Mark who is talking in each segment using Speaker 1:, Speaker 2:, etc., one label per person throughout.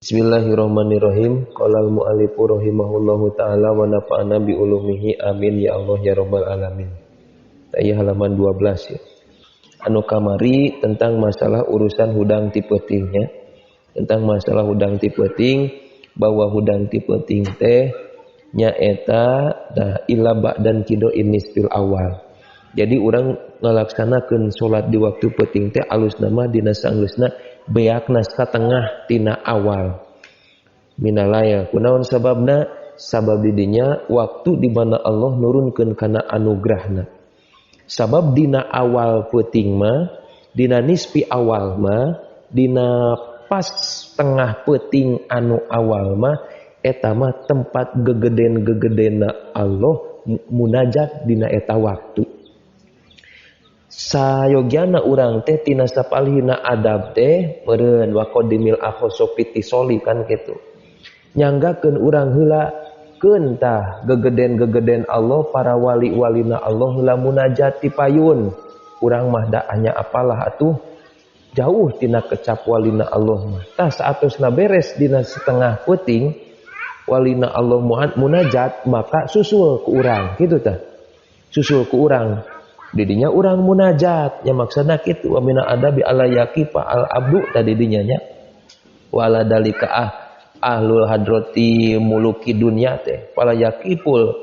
Speaker 1: Bismillahirrahmanirrahim. Qala al-mu'allifu rahimahullahu ta'ala wa nafa'ana bi ulumihi amin ya Allah ya rabbal alamin. Taya halaman 12 ya. Anu kamari tentang masalah urusan hudang ti peuting ya. Tentang masalah hudang ti peuting, bahwa hudang ti peuting teh nyaeta dah ila ba'dan kido inisfil awal. Jadi urang ngalaksanakeun salat di waktu peuting teh alusna mah dina sanggeusna beakna satengah tina awal minalaya. Kunaon sababna? Sabab didinya waktu di mana Allah nurunkeun kana anugerahna. Sabab dina awal peuting mah, dina nisfi awal mah, dina pas tengah peuting anu awal mah, eta mah tempat gegeden-gegedena Allah munajat dina eta waktu. Sayogyana urang teh tina sapalihna adab teh meureun waqadimil akhoso fitisoli kan kitu. Nyanggakeun urang heula keun tah gegeden-gegeden Allah, para wali-walina Allah heula munajat ti payun. Urang mah da hanya apalah atuh jauh tina kecap walina Allah mah. Tah saatosna beres dina setengah peuting walina Allah munajat, maka susul ku urang kitu tah. Susul ku urang. Didinya urang munajat ya, maksudna kitu wa mina adabi ala yaqifa al abdu tadi dinya nya. Wala dalika ahlul hadrati muluki dunya teh fala yaqiful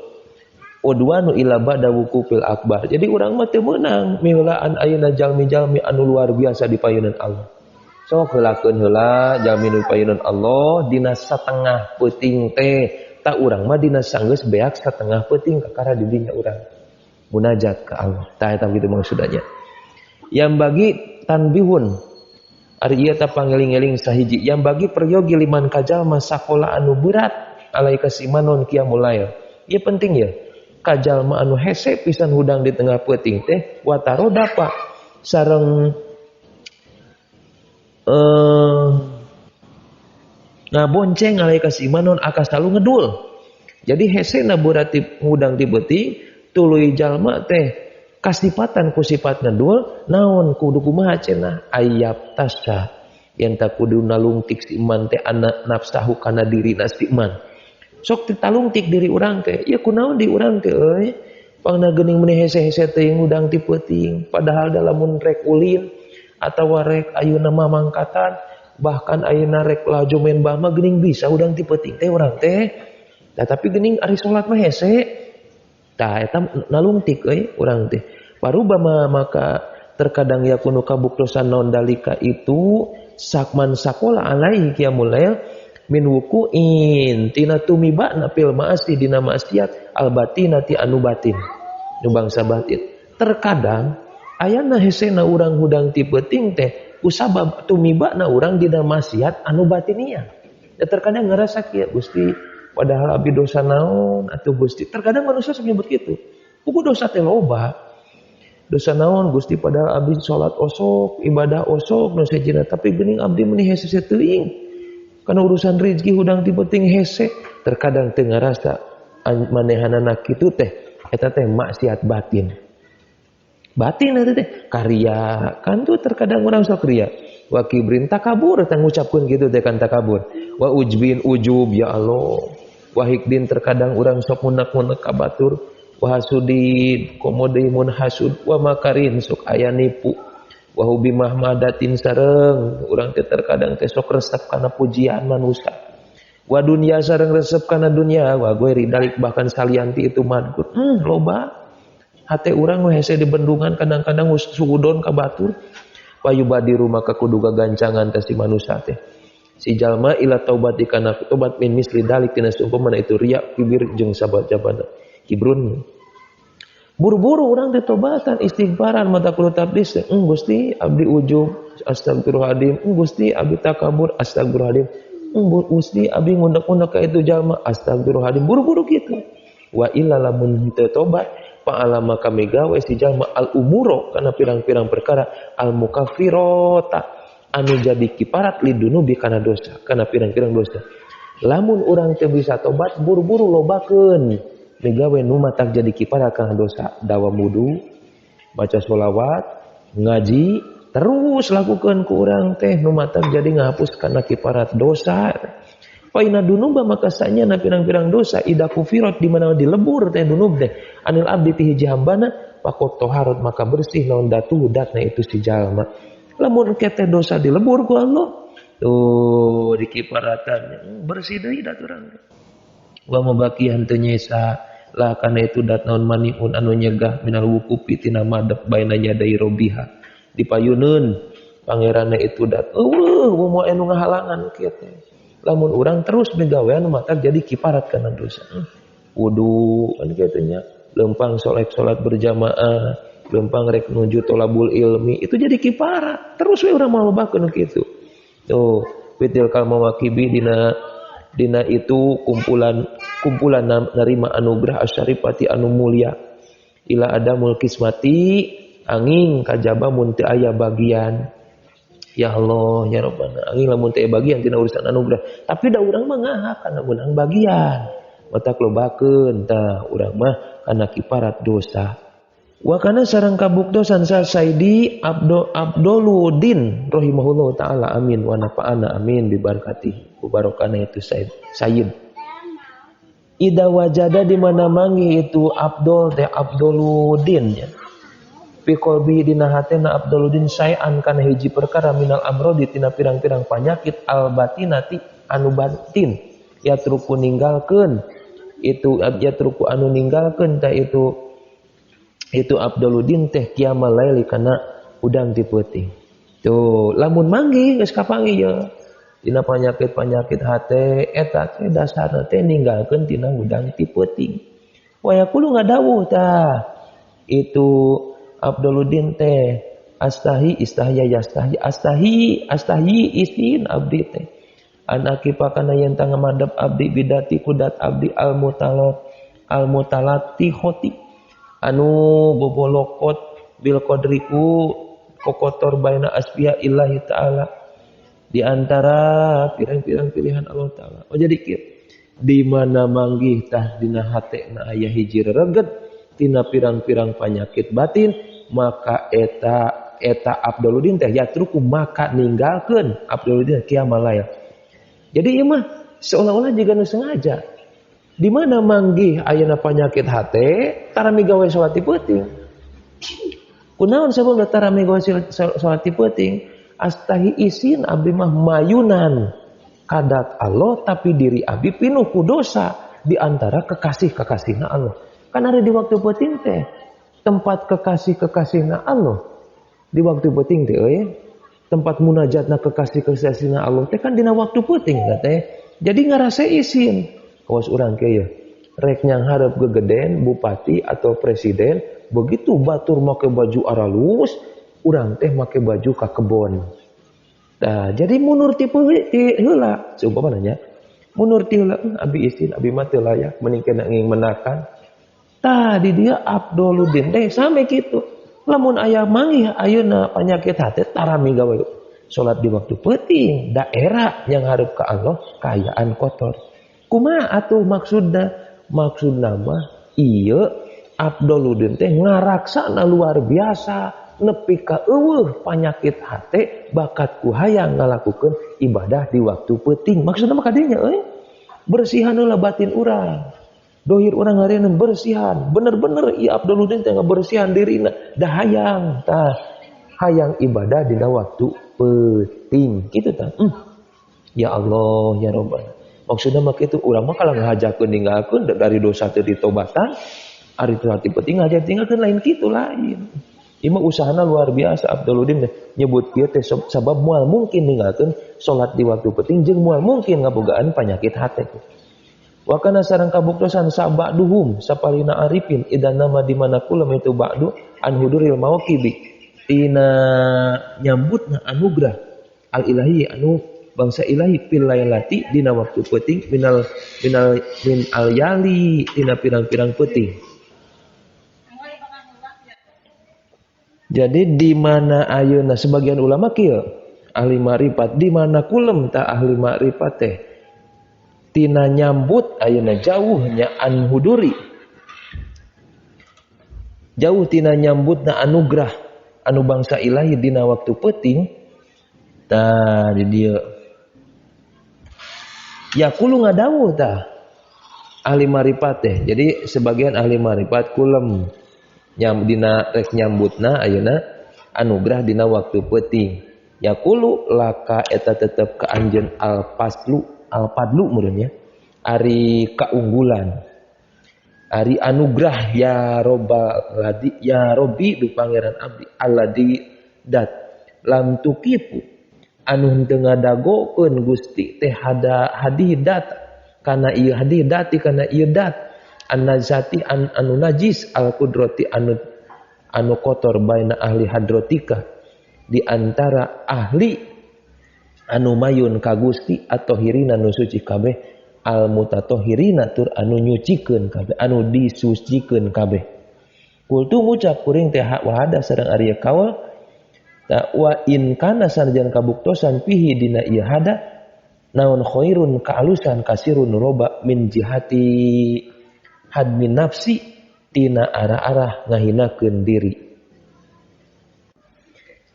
Speaker 1: udwanu ila ba'da wukufil akbar. Jadi urang mah teu meunang miheulaan ayeuna jalmi-jalmi anu luar biasa di payunan Allah. Sok heulakeun heula jalmi nu payunan Allah dina satengah peuting teh, tak urang mah dina sanggeus beak satengah peuting kakara di dinya urang munajat ke Allah. Tah eta kitu maksudnya. Yang bagi tanbihun ari ieu teh pangeling-eling sahiji, yang bagi peryogi liman kajalma sakola anu berat alaika simanon qiyamul lail. Ieu penting ya. Kajalma anu hese pisan hudang di tengah peuting teh watarodapa sareng ngabonceng alaika simanon akasalu ngedul. Jadi hese na berat hudang di peuting tuluy jalma teh kasipatan ku sifat ngedul naon kudu kumaha cenah ayab tasya yen ta kudu nalungtik si iman teh anak nafsahu kana dirina si iman. Sok ditalungtik diri urang teh ieu kunaon di urang teh euy pangna geuning meuni hese-hese teuing hudang ti peuting, padahal lamun rek ulin atawa rek ayeuna mah mangkatan bahkan ayeuna rek laju main bah mah geuning bisa hudang ti peuting teh urang teh. Nah, tapi geuning ari salat mah hese. Tah eta nalungtik euy urang teh. Paruba maka terkadang yakunu kabuktosan naon dalika itu sakman sakola alaihi qiyamul lail min wukuin tina tumibana fil ma'asi dina maksiat al batinati anu batin nu bangsa batin. Terkadang ayana hesena urang hudang ti peuting teh kusabab tumibana urang dina maksiat anu batinia. Da terkadang ngerasa kieu Gusti padahal abdi dosa naon atuh Gusti. Terkadang manusia sok nyebut kitu. Puguh dosa teh loba. Dosa naon Gusti padahal abdi salat osok, ibadah osok nu sejena tapi geuning abdi meuni hese teuing. Kana urusan rezeki hudang ti peuting hese. Terkadang teu ngarasa manehanana kitu teh eta teh maksiat batin. Batin eta teh karya kan tuh terkadang urang sok ria. Wa kibrin takabur teh ngucapkeun kitu teh kan takabur. Wa ujbin ujub ya Allah. Wa hikdin terkadang urang sok munak-munak ka batur. Wa hasudin komo deui mun hasud. Wa makarin sok aya nipu. Wa hubi mahmadatin sareng urang teh terkadang teh sok resep kana pujian manusia. Wa dunya sareng resep kana dunya. Wa ghairi dalik bahkan salianti itu madkur. Loba hate urang we hese di bendungan kadang-kadang suudon ka batur. Payubadi rumah ka kudu gagancangan teh si manusia teh. Si jalma ila taubati kana tobat min misli dalik tina seumpamana itu riya kibir jeung sabat jabana kibrun. Buru-buru urang teh tobatan istighfaran mata kudu tabdis. Gusti abdi ujub astagfirullahaladzim. Gusti abdi takabur astagfirullahaladzim. Gusti abdi ngundak-undak ka itu jalma astagfirullahaladzim. Buru-buru kitu. Wa illa lamun teu tobat fa'alama kami gawe si jalma al umuro kana pirang-pirang perkara al mukaffirata anu jadi kiparat lidunubi kana dosa, kana pirang-pirang dosa. Lamun urang teu bisa tobat buru-buru lobakeun migawe nu matak jadi kiparat kana dosa, dawa wudu, baca sholawat, ngaji, Terus lakukan ku urang teh nu matak jadi ngahapus kana kiparat dosa. Fa inna dunuba maka sanyana pirang-pirang dosa ida kufirat di mana dilebur teh dunub teh anil abdi ti hiji hambana pakot toharot maka bersih naon datu datna itu si jalma. Lamun kete dosa dilebur ku Allah tuh dikiparatannya bersih deui dat urang. Wa mabaqiyan teu nyesa lah kana itu dat naon maniun anu nyegah minal wukufi tina madep baina yadai robiha dipayuneun pangeranna itu dat eueuh moal anu ngahalangan kieu teh. Lamun urang terus migawean maka jadi kiparat kana dosa. Wudu kan kitu nya, lempang salat berjamaah, lempang rek nuju tolabul ilmi itu jadi kiparat. Terus we urang moal lobakeun kitu. Tuh, fitil kalmawakibi dina dina itu kumpulan kumpulan nerima anugerah asyarifati anu mulia ila adamul kismati angin kajaba mun teu aya bagian. Ya Allah ya Rabbana, angin lamun teu aya bagian tina urusan anugerah, tapi da urang mah ngahak kana meunang bagian matak lobakeun tah urang mah kana kiparat dosa. Wa kana sareng kabuktosan sa Saidi Abduluddin rahimahullahu taala amin wa nafa'ana amin bi barakatihi barokana itu Said Sayyid. Ida wajada di mana mangi itu Abdul teh Abduluddin ya. Fi qalbi dina hatena Abduluddin saean kana hiji perkara minal amrodi tina pirang-pirang panyakit al batinati anu batin yatruku ninggalkeun itu yatruku anu ninggalkeun teh itu Abduluddin teh kiamal laili kana udang ti peuting. Tuh, lamun manggih geus kapanggih ye. Dina penyakit-penyakit hate eta teh dasarna teh ninggalkeun tina udang ti peuting. Wa yaqulu ngadawuh tah. Itu Abduluddin teh astahi istahya yastahi astahi astahi isin abdi teh. An akifa kana yen tah ngamadep abdi bidati kudat abdi al mutalati khoti anu bobolokot bil qadriku kokotor baina asbiya illahi ta'ala di antara pirang-pirang pilihan Allah ta'ala. Oh jadi kieu di mana manggih tah dina hatena aya hiji rereget tina pirang-pirang penyakit batin maka eta Abduluddin teh yatruku maka ninggalkeun Abduluddin kiamal lail. Jadi ieu mah seolah-olah jiga nu sengaja. Di mana manggih ayeuna penyakit hate tara migawe salat ti peuting. Kunaon sababna tara migawe salat ti peuting? Astahi isin abdi mah mayunan kadat Allah tapi diri abdi pinuh ku dosa di antara kekasih-kekasihna Allah. Kan ada di waktu peuting teh tempat kekasih-kekasihna Allah. Di waktu peuting teh euy tempat munajatna kekasih-kekasihna Allah teh kan dina waktu peuting teh. Jadi ngarasa isin. Kawas urang kieu ya, rek nyanghareup gegeden bupati atau presiden, begitu batur make baju aralus, urang teh make baju ka kebon. Nah, jadi mundur ti heula, seumpama nanya, mundur ti heula, abi isin, abi mah teu layak, mending kena nging menakan. Tah di dia Abduluddin teh same kitu. Lamun aya manggih ayeuna panyakit hate tara migawe salat di waktu peuting, daerah yang hareup ka Allah kaayaan kotor. Kumaha atuh maksudna? Maksudna mah ieu Abduluddin teh ngaraksana luar biasa nepi ka eueuh panyakit hate bakat ku hayang ngalakukeun ibadah di waktu peuting. Maksudna mah kadinya euy. Bersihan heula batin urang. Dohir urang ngareuneuh bersihan. Bener-bener ieu Abduluddin teh ngabersihan dirina da hayang tah hayang ibadah dina waktu peuting. Kitu tah. Ya Allah ya Rabbana. Maksudnya mah kitu urang mah kalau ngahajakeun ninggalkeun dari dosa teu ditobatan, ari teu hati penting ngajar tinggalkeun lain kitu lain. Ieu mah usahana luar biasa Abduluddin nyebut kieu teh sabab moal mungkin ninggalkeun salat di waktu penting jeung moal mungkin ngabogaan panyakit hate. Wa kana sareng kabuktosan saba'duhum sapalina arifin idan nama di mana kulem itu ba'du an huduril mauqibi tina nyambutna anugerah al ilahi anu bangsa ilahi fil lailati dina waktu peuting minal minal min al yali dina pirang-pirang peuting. Jadi di mana ayeuna sebagian ulama kieu ahli ma'rifat di mana kulem ta ahli ma'rifat teh tina nyambut ayeuna jauhnya an huduri jauh tina nyambutna anugerah anu bangsa ilahi dina waktu peuting tah di dieu yaqulu ngadawuh tah ahli marifat teh. Jadi sebagian ahli marifat kulem nyam dina rek nyambutna ayeuna anugerah dina waktu peuting. Yaqulu laka eta tetep ka anjeun al faslu al fadlu meureun nya ari kaunggulan ari anugerah ya robbal ladi ya robbi du pangeran abdi alladzi dat lam tukifu anu henteu ngadagokeun Gusti teh hada hadih dat kana ieu hadih dati kana ieu dat annazati anu najis al qudrati anu kotor baina ahli hadrotika di antara ahli anu mayun ka Gusti atau hirina nu suci kabeh al mutatohirina tur anu nyucikeun kabeh anu disucikeun kabeh. Kultu ngucap kuring teh wahada sareng ari kaul ta wa in kana sanajan kabuktosan pihi dina ieu hada naon khairun kaalusan kasirun roba min jihati hadmin nafsi tina arah-arah ngahinakeun diri.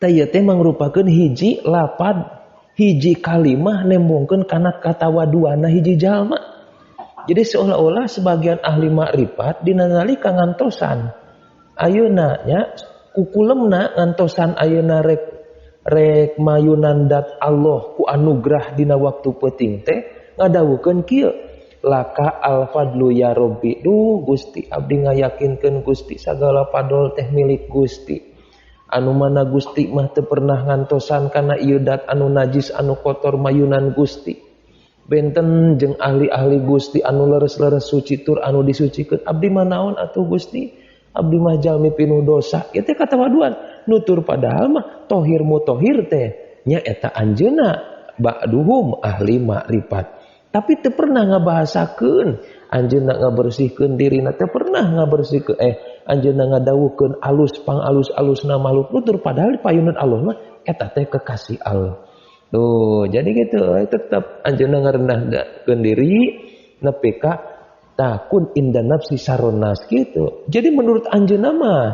Speaker 1: Tah ieu teh mangrupakeun hiji lapad hiji kalimah nembongkeun kana katawaduana hiji jalma. Jadi seolah-olah sebagian ahli makrifat dina nalika ngantosan ayeuna nya kukulemna ngantosan ayeuna rek mayunan dat Allah ku anugerah dina waktu peuting teh ngadawukeun kieu laka al fadlu ya robbi duh Gusti abdi ngayakinkeun Gusti sagala fadl teh milik Gusti anu mana Gusti mah teu pernah ngantosan kana ieu dat anu najis anu kotor mayunan Gusti benten jeung ahli-ahli Gusti anu leres-leres suci tur anu disucikeun abdi mah naon atuh Gusti abdi mah jalmi pinuh dosa ieu teh katawaduan nutur padahal mah tohir mutohir teh nya eta anjeunna ba'duhum ahli makrifat tapi teu pernah ngabahasakeun anjeunna ngabersihkeun dirina teu pernah ngabersihkeun anjeunna ngadawuhkeun alus pang alus-alusna makhluk nutur padahal payunan Allah mah eta teh kekasih Allah. Tuh, jadi gitu tetep anjeunna ngarendahkeun diri nepi ka takun inda nafsi saronas gitu. Jadi menurut anjeunna mah,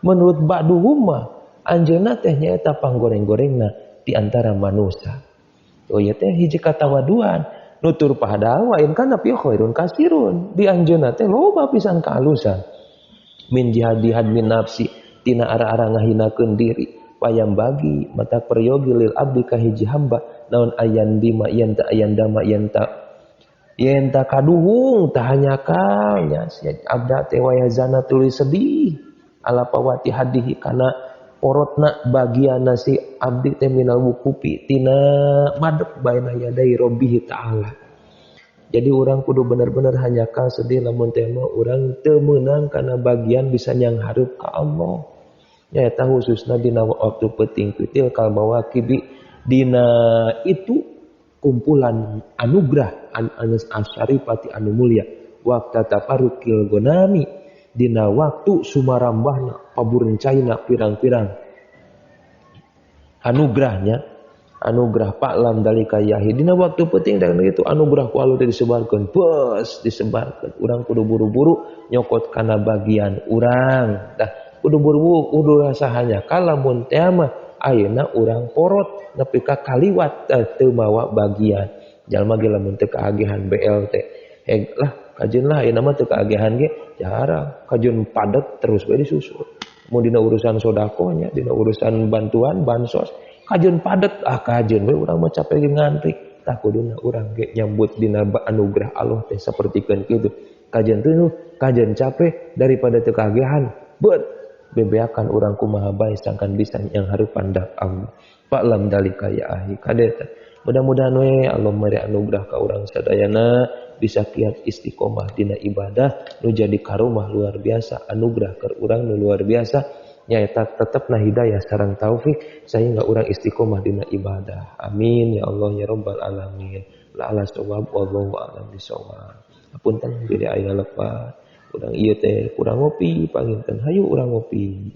Speaker 1: menurut ba'duhum mah anjeunna teh nyaeta panggoreng-gorengna di antara manusia. Tuh ieu teh hiji katawaduan nutur padahal wa in kana fi khairun kasirun di anjeunna teh loba pisan kaalusan min jihadi hadmin nafsi tina arah-arah ngahinakeun diri payam bagi mata peryogi lil abdi ka hiji hamba naon ayan dima yen ta ayan dama yen ta kaduhung tah hanyakal nya si abda teh wayazana tuluy sedih ala pawati hadihi kana porotna bagianna si abdi teh minal wukupi tina madep baina yadai rabbihi ta'ala. Jadi orang kudu bener-bener hanyakal sedih lamun teh mah urang teu meunang kana bagian bisa nyanghareup ka Allah. Nyaeta khususna dina waktu peuting pitil kal mawaqibi dina itu kumpulan anugerah an asyarifati anu mulia waqta tafarruqil gonami dina waktu sumarambahna paburencaina pirang-pirang anugerahnya anugerah paklam dalika yahi dina waktu penting dan itu anugerah ku Allah disebarkeun bes disebarkeun urang kudu buru-buru nyokot kana bagian urang dah kudu buru-buru kudu rasa hanya kalamun teh mah ayeuna urang porot nepi ka kaliwat teu mawa bagian jalma ge lamun teu kaagehan BLT heg lah kajeun lah ayeuna mah teu kaagehan ge jarang kajeun padet terus bae disusul mun dina urusan sedekah nya dina urusan bantuan bansos kajeun padet ah kajeun we urang mah capek ge ngantri tah kuduna urang ge nyambut dina anugerah Allah teh sapertikeun kitu kajeun teu kajeun capek daripada teu kaagehan beut bebeakan urang kumaha bae sangkan bisa yang harupan dak Allah fa'lam dalika ya ahi kadeta mudah-mudahan we Allah mere anugerah ka urang sadayana bisa kiat istiqomah dina ibadah nu jadi karomah luar biasa anugerah keur urang nu luar biasa nyaeta tetepna hidayah sareng taufik sehingga urang istiqomah dina ibadah. Amin ya Allah ya rabbal alamin. La ala shawab wallahu a'lam bisawab. Apunten bilih aya lepat. Urang ieu teh kurang ngopi panginten hayu urang ngopi.